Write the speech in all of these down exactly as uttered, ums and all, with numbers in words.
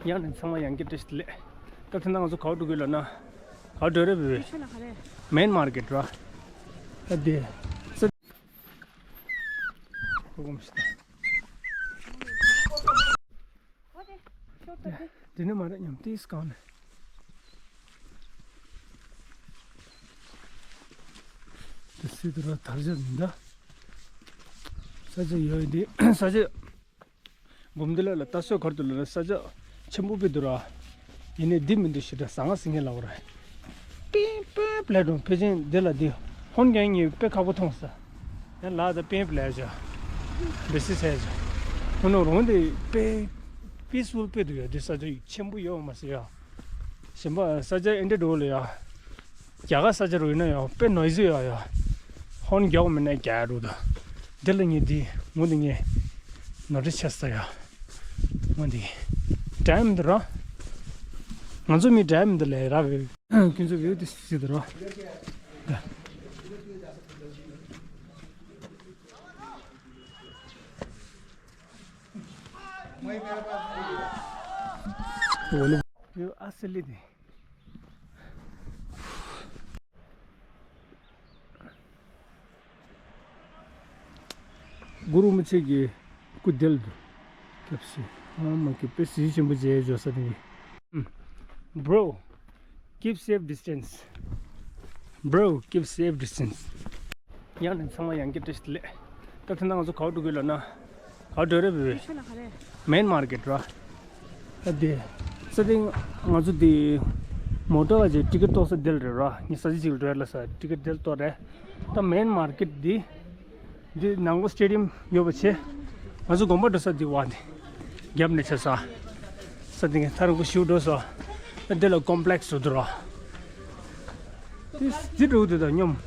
ཡང་ནས་ཚང་མ་ཡང་བསྐྱར་བཀྲ་ཤིས་བདེ་ལེགས། སྐབས་དེ་ན་ང་ཚོ་ག་པར་འགྲོ་གི་ཡོད་ལབ་ན། ག་པར་འགྲོ་རེད་བི་བི། ཁྱོད་ལ་ག་རེ། མེན་མར་ཀེཊ་ར། ཨ་དེ། ས། ཁོ་གོམས་ཤིག་དང་། དེ་ནས་མ་རེད་སྙམ་ཏིས་གང་ནས། དེ་སྲིད་དུ་ར་དར་ཆ་མི་འདྲ། ས་ཆ་ཡོད་དེ་ས་ཆ། སྒོམ་དེ་ལ་ལ་ལྟ་སོས་གར་དུ་ལ་ལ་ས་ཆ་ཆེན་པོ་དཔེ་འདུག་ར། ཡིན་ནའི་འདི་མི་འདུག་ཞེ་དྲག་ཟང་ངེ་ཟིང་ངེ་ལབ་ར། པིང་པིང་ལབ་འགྲོ་ཕལ་ཆེར་འདི་ལ་འདི་ཧོན་རྒྱག་ངེས་དཔེ་ཁག་པོ་མཐོང་ས། ཡང་ལ་ད་པིང་པིང་ལབ་བྱ། འདི་སི་ཟེར་བྱ། ཧོན་ནོ་རོང་འདི་དཔེ་པི་སི་ཕུལ་དཔེ་འདུག་ཡ། འདི་ས་ཆ་ཆེན་པོ་ཡོད་མ་ཟེར་ཡ། གཞན་པ་ས་ཆ་ཨེ་འདྲ་འགྲོ་ལ་ཡ། རྒྱ་གར་ས་ཆ་རུ་ཡིན་ན་ཡང་དཔེ་ནོའི་ཟི་ཡོད་ཡ། ཧོན་རྒྱག་མི་ན་རྒྱག་རུ་དང་། འདི་ལ་ངས་འདི་ངོ་འདི་ངས་ནོ་ཊིས་ཆགས་ས་ཡ། ངོ་འདི་འདྲ་མི་འདུག་ར། ང་ཚོ་མི་འདྲ་མི་འདུག་ལས་ར་བའི་ཁྱོད་ཚོ་བེའུ་དེ་སྲིད་དུ་ར། བེའུ་ཨ་སི་ལི་དེ། གུ་རུ་མི་ཚེ་གི་སྐུ་དལ་དུ་སྐྱབས་སུ་ཨ་མ་སྐྱབས་པའི་གཟི་ཆེན་པོ་མཇལ་འཇོག་ས་དེ་གི། Bro, keep safe distance. Bro, keep safe distance. ཡང་ནས་ཚང་མ་ཡང་བསྐྱར་བཀྲ་ཤིས་བདེ་ལེགས། སྐབས་དེ་ན་ང་ཚོ་ག་པར་འགྲོ་གི་ཡོད་ལབ་ན། ག་པར་འགྲོ་རེད་བི་བི། ཁྱོད་ལ་ག་རེ། མེན་མར་ཀེཊ་ར། ཨ་དེ། ས་དེ་ང་ཚོ་དེ་མོ་ཊ་ག་ཅིག་ཊི་ཀེཊ་གཏོང་ས་དེ་ལ་རེད་ར། ངས་ས་ཆ་ཅིག་ལ་འགྲོ་ཡ་ལ་ས་ཊི་ཀེཊ་དེ་ལ་གཏོང་རེད། ད་མེན་མར་ཀེཊ་དེ། འདི་ནང་ལོ་སི་ཊེ་ཌི་ཡམ་ཡོད་པ་བྱས། ང་ཚོ་དགོན་པ་འགྲོ་ས་འདི་བ་འདི། རྒྱབ་ནས་ཆ་ས། ས་འདི་ངས་ཐར་གུ་ཞུ་འགྲོ་ས། ཨ་འདི་ལ་ཀོམ་པི་ལེག་སི་འདུག་ར། འདི་འདི་འགྲོ་འདི་དང་སྙོམས།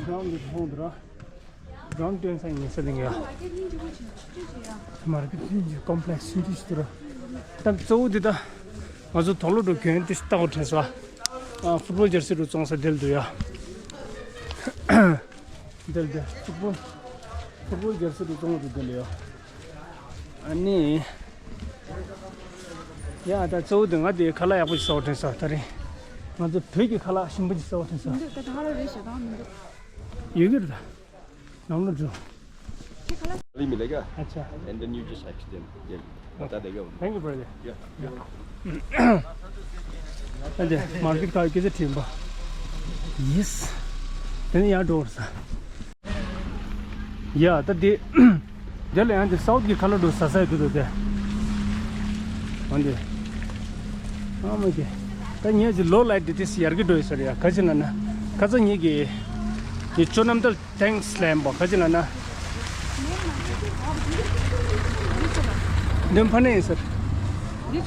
གྲང་འདི་མཐོང་འདུག་ར། གྲང་སྟོན་ས་ཡིན་ས་འདི་ངས། མར་ཀེཊ་ཀོམ་པི་ལེག་སི་འདི་ཞིག་འདུག་ར། ད་གཙོ་བོ་འདི་ད། ང་ཚོ་དོག་ལོ་འགྲོ་གྱོན་འདི་ལྟ་བ་དྲན་ས། ཨ་ཕུཊ་བོལ་ཇར་སི་རུ་བཙོང་ས་དེ་ལ་འདུག་ཡ། དེ་ལ་དེ་ཕུཊ་བོལ། ཕུཊ་བོལ་ཇར་སི་རུ་བཙོང་བ་དེ་དེ་ལ་ཡོད། ཨ་ནི། ཡ་ད་གཙོ་བོ་དེ་ང་དེ་ཁ་ལག་ཡག་པོ་ཞིག་ཟ་བ་དྲན་ས་ད་རིང་། ང་ཚོ་བོད་ཀྱི་ཁ་ལག་ཞིམ་པོ་ཞིག་ཟ་བ་དྲན་ས། མི་འདུག་ད་ད་ཧ་ལ་རེད་ཞེ་དྲག་མི་འདུག་ཡོད་ཀྱི་རེད་ད། ནང་ལ་འགྲོ། ཁྱེད་ཁ་ལག་ལི་མི་ལེ་ག། ཨ་ཆ། And then you just extend. Yeah. Okay. Thank you, brother. Yeah. Yeah. ཨ་ཅེ་མར་ཀེཊ་ཁ་སྐད་ཆ་དྲིས་པ། Yes. དེ་ནས་ཡར་འགྲོ་བར་ས། ཡ་ད་དེ། དེ་ལ་ཡང་དེ་སའུཐ་གི་ཁ་ལག་འགྲོ་ཟ་ས་ཡོད་དུ་དེ། འོན་ཏེ། ཨ་མ་ཀེ། ད་ངས་ཀྱི་ལོ་ལ་དེ་དེ་སི་ཡར་གི་འགྲོ་ཡོད་ས་རེད་ཡ། ག་ཅི་ལ་ན། ཁ་ཚ་ངེད་ཀྱི། ངའི་ཅོ་རྣམ་ཐར། Thanks ལབ་པ་ག་ཅི་ལབ་ན། འདི་ཕ་ནས་ཡིན་ཟེར།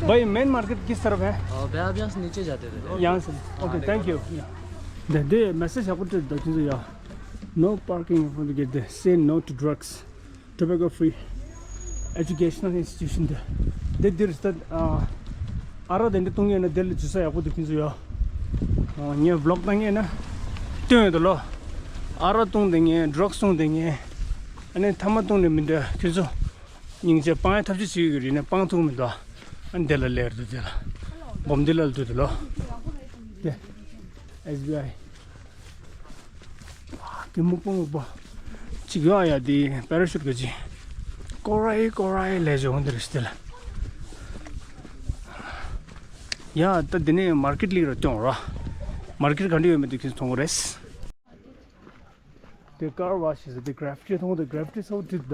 भाई main market किस तरफ है? अ, भैया, आप यहाँ से नीचे जाते थे। यहाँ से। OK, thank you. འདི་འདི་མེ་སེ་ཇི་ཡག་པོ་སྤྲད་འདུག་ཁྱེད་ཚོ་ཡ། No parking in front of the gate. Say no to drugs. Tobacco free. Educational institution དེ། འདི་འདིར་ད་ཨ་རག་དེ་འདྲ་བཏུང་ཡས་ན་དེ་ལ་འཛུལ་ས་ཡག་པོ་འདུག་ཁྱེད་ཚོ་ཡ། ཨ་ངས་བི་ལོག་བཏང་ཡས་ན་སྟོན་ཡོད་དོ་ལོ། ཨ་རག་བཏུང་དེ་ངས་ཌྲག་སི་བཏུང་དེ་ངས་ཨ་ནི་ཐ་མག་བཏུང་ནས་མི་འདོད་ཁྱེད་ཚོ་སྙིང་རྗེ་སྤང་ཡས་ཐབས་ཤེས་བྱེད་ཀྱི་རེད་ནས་སྤང་ཐུབ་མི་འདུག་ཨ་འདི་ལ་ལེར་འདུག་དེ་ལ་སྦོམ་འདི་ལ་འདུག་དེ་ལོ། དེ་ཨེས་བི་ཨའི། གི་སྨུག་པོ་སྨུག་པོ། གཅིག་ཡོད་ཡ་དེ་པེ་ར་ཤུཊ་གི་གཅིག་ཀོ་རའི་ཀོ་རའི་ལས་བྱུང་འདིར་ཞིག་དེ་ལ། ཡ་ད་འདི་ནས་མར་ཀེཊ་ལིག་ར་སྐྱོང་ར། མར་ཀེཊ་ག་འདྲ་ཡོད་མེད་དེ་ཁྱེད་ཚོ་མཐོང་གི་རེད། དེ་ཀར་ཝ་ཤི་ཟེར་དེ་གྷ་རེ་ཕི་ཊི་མཐོང་དེ་གྷ་རེ་ཕི་ཊི་ཚ་བོ་བྲིས་ད།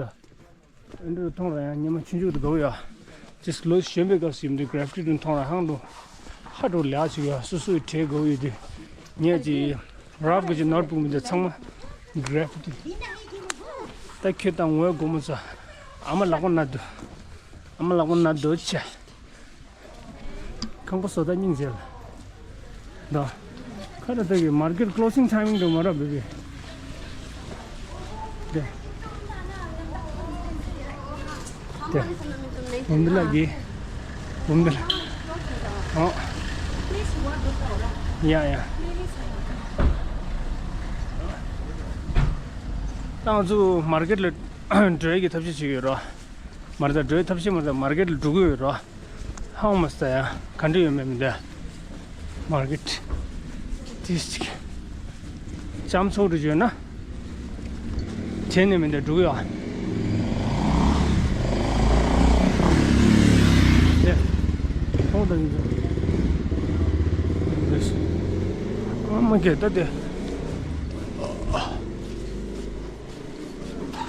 ཨེ་འདྲ་མཐོང་ར་ཡང་ཉི་མ་ཆུང་ཆུང་དུ་དགའ་བོ་ཡ། ཅིག་ལོ་གཞོན་པའི་སྐབས་སུ་ཡིན་དུས་གྷ་རེ་ཕི་ཊི་དུ་མཐོང་ར་ཧང་དུ། ཧ་འགྲོ་ལེགས་ཆུ་ཡ་སུ་སུ་ཡི་གྲས་དགའ་བོ་ཡོད་དུས། ངས་ཀྱི་རབ་གི་ཀྱི་ནོར་བུ་མི་འདི་ཚང་མ་གྷ་རེ་ཕི་ཊི། ད་ཁྱོད་དང་ངོའི་སྒོ་མོ་ཚ། ཨ་མ་ལག་པ་ན་དུ། ཨ་མ་ལག་པ་ན་དུ་ཆ། ཁང་པ་བཟོ་ལྟ་སྙིང་རྗེ་ལ། ད། ཁ་ད་ལྟ་གི་མར་ཀེཊ་ཀློ་སིང་ཊའི་མིང་དུ་མ་རབས་བི་བི། དེ། དེ། འབུམ་དེ་ལ་གི། འབུམ་དེ་ལ། ཨོ། ཡ་ཡ། ད་ང་ཚོ་མར་ཀེཊ་ལ་འགྲོ་ཡ་གི་ཐབས་ཤེས་བྱེད་ཀྱི་ཡོད་རོ། མར་ད་འགྲོའི་ཐབས་ཤེས་མ་ད་མར་ཀེཊ་ལ་འགྲོ་གི་ཡོད་རོ། ཧང་མ་སྟ་ཡ་ག་འདྲ་ཡོད་མེད་མི་འདུག་མར་ཀེཊ་ཏིས་ཅིག་ལྕམ་ཚོགས་འདྲ་ཡོད་ན་བྱས་ནས་མི་འདུག་འགྲོ་གི་ཡོད། དེ་ཁོང་དང་ཡིན་ཙང་ཨ་མ་གེ་ད་དེ།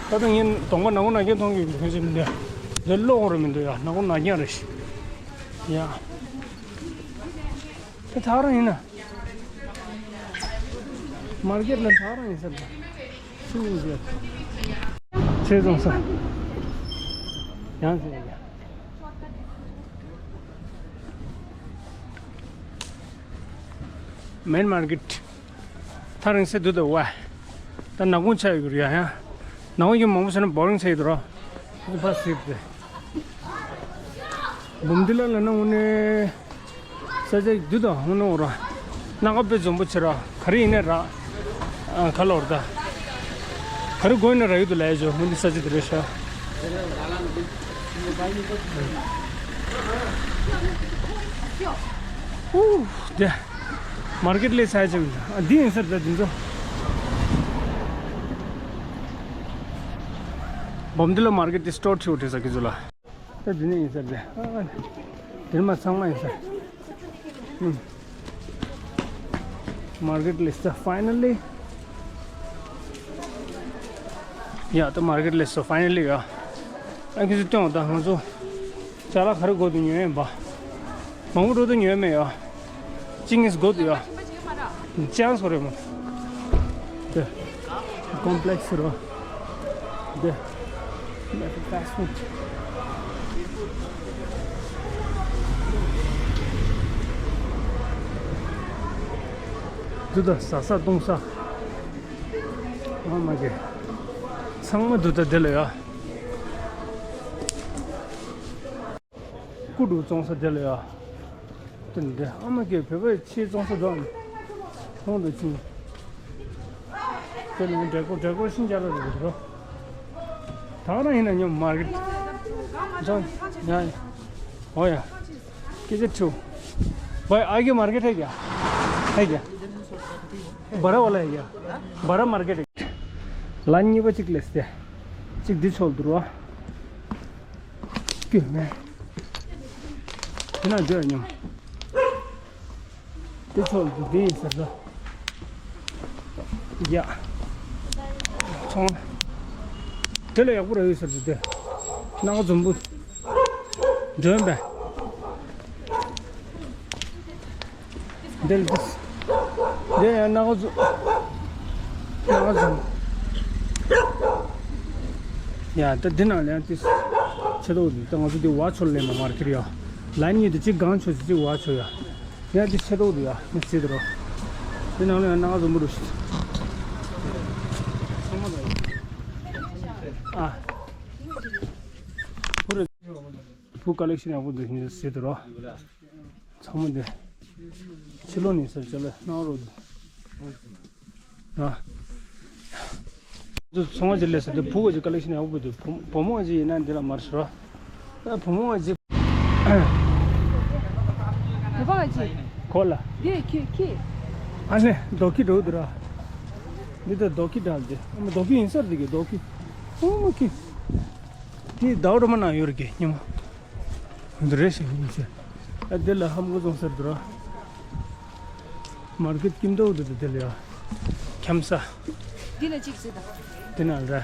ད་ལྟ་ངས་གདོང་པ་ནག་པོ་ནག་རྐྱང་མཐོང་གི་ཡོད་མཁན་ཞིག་མི་འདུག་དེ་ཀློག་རུ་མི་འདུག་ཡ། ནག་པོ་ནག་རྐྱང་རེད་ཤག་ཡ། དེ་ཐག་རང་ཡིན་ན། མར་ཀེཊ་ལ་ཐག་རང་ཡིན་ས་རེད། ཆུ་ཡིན་ཟེར། ཆེ་རྫོང་ས། ཡང་ཟེར་ཡ། མེན་མར་ཀེཊ། ཐག་རིང་སེ་འདུག་ད་ཝ། ད་ནག་ཁུང་ཆགས་ཡོད་རེད་ཡ། ཡ། ནག་ཁུང་གི་མང་པོ་བྱས་ན་བོ་རིང་ཆགས་ཡོད་རོ། ཕ་སིབ་དེ། འབུམ་སྡེ་ལ་ལ་ན་དངོས་གནས་ས་ཆ་འདུག་ད་དངོས་གནས་འོ་ར། སྣ་ཁ་དཔེ་འཛོམས་པོ་བྱེད་ར་ག་རེ་ཡིན་ནའི་ར། ཨ་ག་ལོར་ད། ག་རེ་དགོས་ཡིན་ན་ར་ཡོད་དུ་ལ་ཡ་ཇོ་མུ་འདི་ས་ཆ་དེ་རེད་ཤག་ཨུ། དེ། མར་ཀེཊ་ལས་ཚ་ཅིག་མི་འདུག་ཨ་འདི་ཡིན་ས་རེད་ད་འདི་ཚོ། འབུམ་སྡེ་ལ་མར་ཀེཊ་དེ་སི་ཊོར་ཁྲིའུ་བྲིས་ས་ཀི་ཚོ་ལ། ད་འདི་ནས་ཡིན་ས་རེད་ད། ཨ་འདིར་མ་ཚང་མ་ཡིན་ས། ཨུམ། མར་ཀེཊ་ལས་ཚ་ཕའི་ནལ་ལི། ཡ་ད་མར་ཀེཊ་ལས་ཚ་ཕའི་ནལ་ལི་ཡ། ཨ་ཁི་ཚོ་སྟོན་འོ་ད་ང་ཚོ། ཅ་ལག་ག་རེ་དགོས་འདུག་ཉོས་ཡིན་པ། མང་པོ་འགྲོ་འདུག་ཉོས་མེད་ཡ། ཅི་ངེས་དགོས་འདུག་ཡ། ཅང་སོ་རེད་མོ། དེ། ཀོམ་པི་ལེགས་སི་རོ། དེ། ཕ་སི་ཕུཌ། འདི་ད་ཟ་ས་བཏུང་ས། ཨ་མ་གེ། ཚང་མ་འདུག་ད་དེ་ལ་ཡ། ཀུ་ཀྲུ་བཙོང་ས་དེ་ལ་ཡ། དེ་འདྲ་ཨ་མ་གེ་བོད་པའི་ཕྱེ་བཙོང་ས་འདུག་ཁོང་དུ་ཕྱིན། དེ་ལ་འབྲས་སྐོར་འབྲས་སྐོར་ཤིང་ཅ་ལག་རེད་འདུག་ད་ག་རང་ཡིན་ན་ཉོ་མར་ཀེཊ། འཇོན། ཡ་ཡ། འོ་ཡ། སྐད་ཆ་དྲིས། भाई आगे मार्केट है क्या? है क्या? बड़ा वाला है क्या? बड़ा मार्केट है। ལན་གཉིས་པ་གཅིག་ལས་ཏེ། གཅིག་འདི་ཆོག་འདུག་རོ། སྐྱོན་མེད། དེ་ན་འདོད་སྙམ། དེ་ཆོག་འདུག་དེ་ཡིན་ཟེར་ལ། ཡ། ཚོང་། དེ་ལ་ཡག་པོ་ར་ཡོད་ཟེར་འདུག་དེ། སྣ་ཁ་འཛོམས་པོ། འདོན་པས། འདི་ལ་འདི། འདི་ཡང་སྣ་ཁ་འཛོམས། སྣ་ཁ་འཛོམས། ཡ་ད་འདི་ནང་ལ་ཡང་ཏིས། ཆེ་ཏོག་འདི་ད་ང་ཚོ་འདི་བ་ཆོ་ལེན་མ་མར་ཁེར་ཡ། ལན་གཉིས་དེ་གཅིག་གང་ཆོ་ཟེར་གཅིག་བ་ཆོ་ཡ། ཡ་འདི་ཆེ་ཏོག་འདི་ཡ་མི་སྲིད་དོ། འདི་ནང་ལ་ཡང་སྣ་ཁ་འཛོམས་པོ་འདུག་ཨ། བུ་རེ། བུ་ཀ་ལེག་ཤན་ཡག་པོ་འདུག་ཟེར་དུ་རོ། ཚང་མ་འདི། ཕྱི་ལོགས་ནས་ཟེར་ཅོ་ལེ་གནང་རོགས་འདུག་ཨ། འདི་ཚོང་བ་ཅིག་ལས་ཟེར་དུ་བུ་ག་ཅིག་ཀ་ལེག་ཤན་ཡག་པོ་འདུག་བུ་བུ་མོ་ག་ཅིག་ཡིན་ན་འདི་ལ་མར་ཤོར་རོ། ཨ་བུ་མོ་ག་ཅིག་བུ་ག་ཅིག་གོ་ལ། འདི་ཁྱི་ཁྱི། ཨ་ནི་རྡོ་ཁྱི་འགྲོ་འདུག་ར། འདི་ད་རྡོ་ཁྱི་འདྲ་འདི། ཨ་མ་རྡོ་ཁྱི་ཡིན་ས་རེད་འདི་གི་རྡོ་ཁྱི། ཨོ་མ་ཁྱི། དེ་ཟླ་བ་ར་མ་ན་ཡོད་རེད་གི་ཉི་མ། འདི་རེད་ཤག་ཡིན་ཟེར། ཨ་དེ་ལ་ཧམ་གོ་སོང་ཟེར་འདུག་ར། མར་ཀེཊ་ཀིམ་ཏོག་འདུག་དེ་ལ་ཡ། འཁྱམ་ས། འདི་ལ་གཅིག་ཟེར་དང་། དེ་ན་ར། དེ་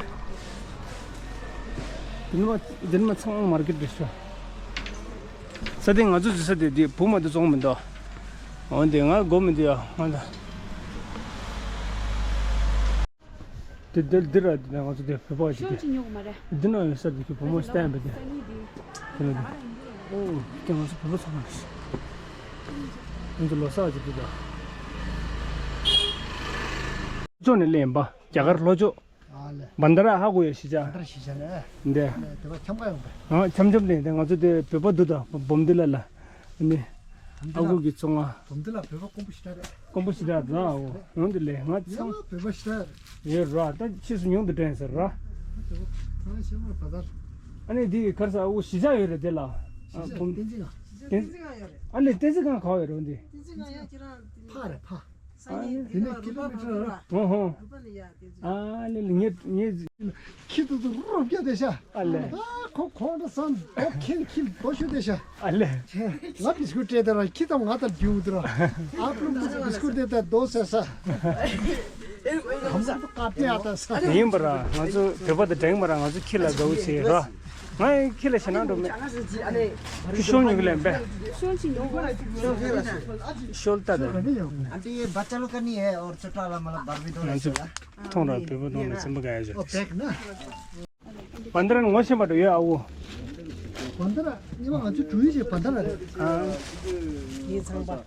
ནི་མ་དེ་ནི་མ་ཚང་མ་མར་ཀེཊ་རེད་ཤག་ས་དེ་ང་ཚོ་འཛུལ་ས་དེ་དེ་བུ་མ་དེ་བཙོང་མི་འདུག་འོན་ཏེ་ང་དགོས་མི་འདུག་ཡ་ང་ད། དེ་དེ་འདི་ར་དེ་ང་ཚོ་དེ་བོད་པ་ཞིག་ཤོག་ཅིག་ཉོ་གི་མ་རེད། འདི་ན་ཡོད་ས་དེ་གི་བུ་མོ་སྟན་པ་དེ། དེ་ན་དེ། ཨོ་དེ་ང་ཚོ་བོད་པ་ཚང་མ་རེད། ང་ཚོ་ལོ་གསར་ཅིག་དེ་ད། ཅོ་ནས་ལེན་པ་རྒྱ་གར་ལྷོ་ཕྱོགས། ཨ་ལེ། བན་དར་ཧ་གོ་ཡ་ཤི་ཅ། བན་དར་ཤི་ཅ་ལེ། འདི། ཨ་ལེ་དེ་བ་འཁྱམ་ཀ་ཡོང་པས། ཨ་འཁྱམ་འཁྱམ་ནས་དེ་ང་ཚོ་དེ་བོད་པ་འདུག་ད་བོམ་དེ་ལ་ལ། ཨ་ནི། ཨ་ཁུ་གི་ཚོང་ང་། བོམ་དེ་ལ་བོད་པ་དཀོན་པོ་ཞིག་རེད། དཀོན་པོ་ཞིག་རེད་ད་འོ་ཡོང་དེ་ལས་ང་ཚང་། བོད་པ་ཞིག་རེད། ཡོད་ར་ད་ཕྱིས་སུ་ཉུང་དུ་དྲན་ཟེར་ར། ང་ཤེས་མ་བ་དར། ཨ་ནི་འདི་གར་ས་འུ་གཞིས་ཆགས་ཡོད་རེད་དེ་ལ། ཨ་ཁོང་བསྟན་འཛིན་ལགས། བསྟན་འཛིན་ལགས་ཡོད་རེད། ཨ་ནི་བསྟན་འཛིན་ཁང་ག་པར་ཡོད་རེད་འདི། བསྟན་འཛིན་ཁང་ཡ་ཁྱེད་རང་ཕ་རེད་ཕ། ཨ་ནི་དེ་ནས་ཀི་ལོ་མི་ཊར། ཧོ་ཧོ། ཨ་ནི་ངས་ངས། ཁྱི་དུ་དུ་རུབ་རྒྱ་དེ་ཤ། ཨ་ལེ། ཨ་ཁོ་ཁོང་དུ་སང་ཨོ་ཁྱི་ཁྱི་དོ་ཤུ་དེ་ཤ། ཨ་ལེ། ང་བི་སི་ཀུ་སྤྲད་དེ་ར་ཁྱི་དང་ང་དང་རྒྱུ་དེ་ར། ཨ་པུ་རུ་བི་སི་ཀུ་སྤྲད་དེ་དོ་ཟེར་ས། གམ་པ་དུ་ཀ་ཏི་ཨ་ད་ས། ཡིན་པ་ར་ང་ཚོ་བོད་པ་དང་འགྲིག་མ་ར། ང་ཚོ་ཁྱི་ལ་དགའ་བོ་བྱེད་ར། ང་ཁྱི་ལ་ཞེད་སྣང་འགྲོ་མེད། ཁྱི་ཤོར་ཉོ་གི་ལན་པས། ཤོར་ཅི་ཉོ་གི། ཤོར་ད་དེ། आंटी, ये बच्चा लोग का नहीं है और छोटा वाला, मतलब, बारबी डॉल ऐसे वाला। མཐོང་ར་བོད་པ་མཐོང་ན་སེམས་པ་དགའ་ཡ་ཞོ། ओ, बैग ना। བན་དེ་ར་ངོ་ཤེས་པ་འགྲོ་ཡོད་ཨ་འོ། བན་དེ་ར་ཉི་མ་ང་ཚོ་གྲུ་ཡི་ཞེས་བན་དེ་ར་རེད། ཨ། ངའི་ཚང་པ།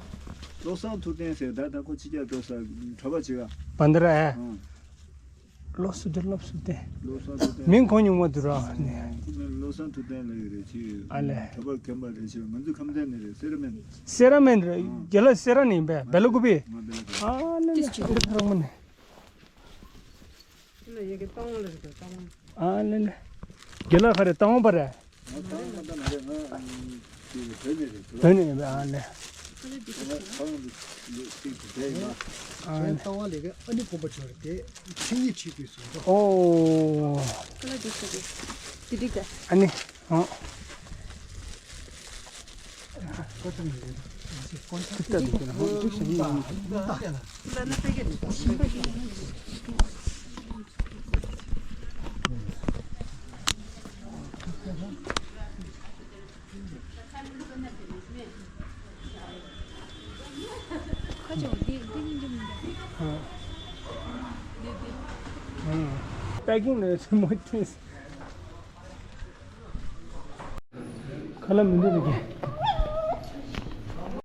བློ་བཟང་ཐུབ་བསྟན་ཟེར་ད་ད་ཁོ་ཕྱི་རྒྱལ་འགྲོ་ས་གྲྭ་པ་བྱེད་ག་བན་དེ་ར་ཨ། ཨང་། བློ་གསོ་རྒྱལ་བློ་གསོ་བསྟན། བློ་བཟང་ཐུབ་བསྟན། མིང་གོ་ཉུང་མ་འདུག་ར་ནས། ཁོ་མིང་བློ་བཟང་ཐུབ་བསྟན་ལབ་ཡོད་རེད་ཅི། ཨ་ལེ། གྲྭ་པ་རྒན་པ་རེད་ཅི། ང་ཚོ་ཁམས་ཚན་ནས་རེད། སེ་ར་སྨད། སེ་ར་སྨད་རེད། རྒན་ལགས་སེ་ར་ནས་ཡིན་པས། སྦེ་ལ་ཀུ་པི། ང་སྦེ་ལ་ཀུ་པི། ཨ་ལེ་ལེ། ཨ་ལེ་ཐ་རང་མ་ནས། ཁྱི་ལ་ཡ་གི་སྟག་དབང་ལ་རེད་སྟག་དབང་། ཨ་ལེ་ལེ། རྒན་ལགས་ག་རེ་སྟག་དབང་པ་རེད། ང་སྟག་དབང་མ་ད་མ་རེད། ང་དེ་བོད་ནས་རེད། བོད་ནས་ཡིན་པས། ཨ་ལེ། ང་སྟག་དབང་དེ་ཅིག་དེ་ཡིན་པ། ཨ་ལེ། ལྟ་བ་ལས་ཀ་ཨ་ནི་དགོན་པ་ཆོག་རེད་དེ། ཆིངས་ཡིག་བྲིས་དགོས་སོང་། ཨོ། ཀ་ལ་འདི་ཟེར་གི། འདི་འགྲིག་ག་ཨ་ནི། ཨོ། ཁྱི་ལྟ་འདུག་ན་ཧོ་འདུག་ཞེས་ཡིན། ཁ་ཅོག་འདི་འདི་གཉིས་འདི་མི་འདྲ། ཨ། འདི་འདི། ཨ། པེ་ཀིང་ནས་མོ་ཏིས། ཁ་ལག་མི་འདུག་རེད་ཀྱི།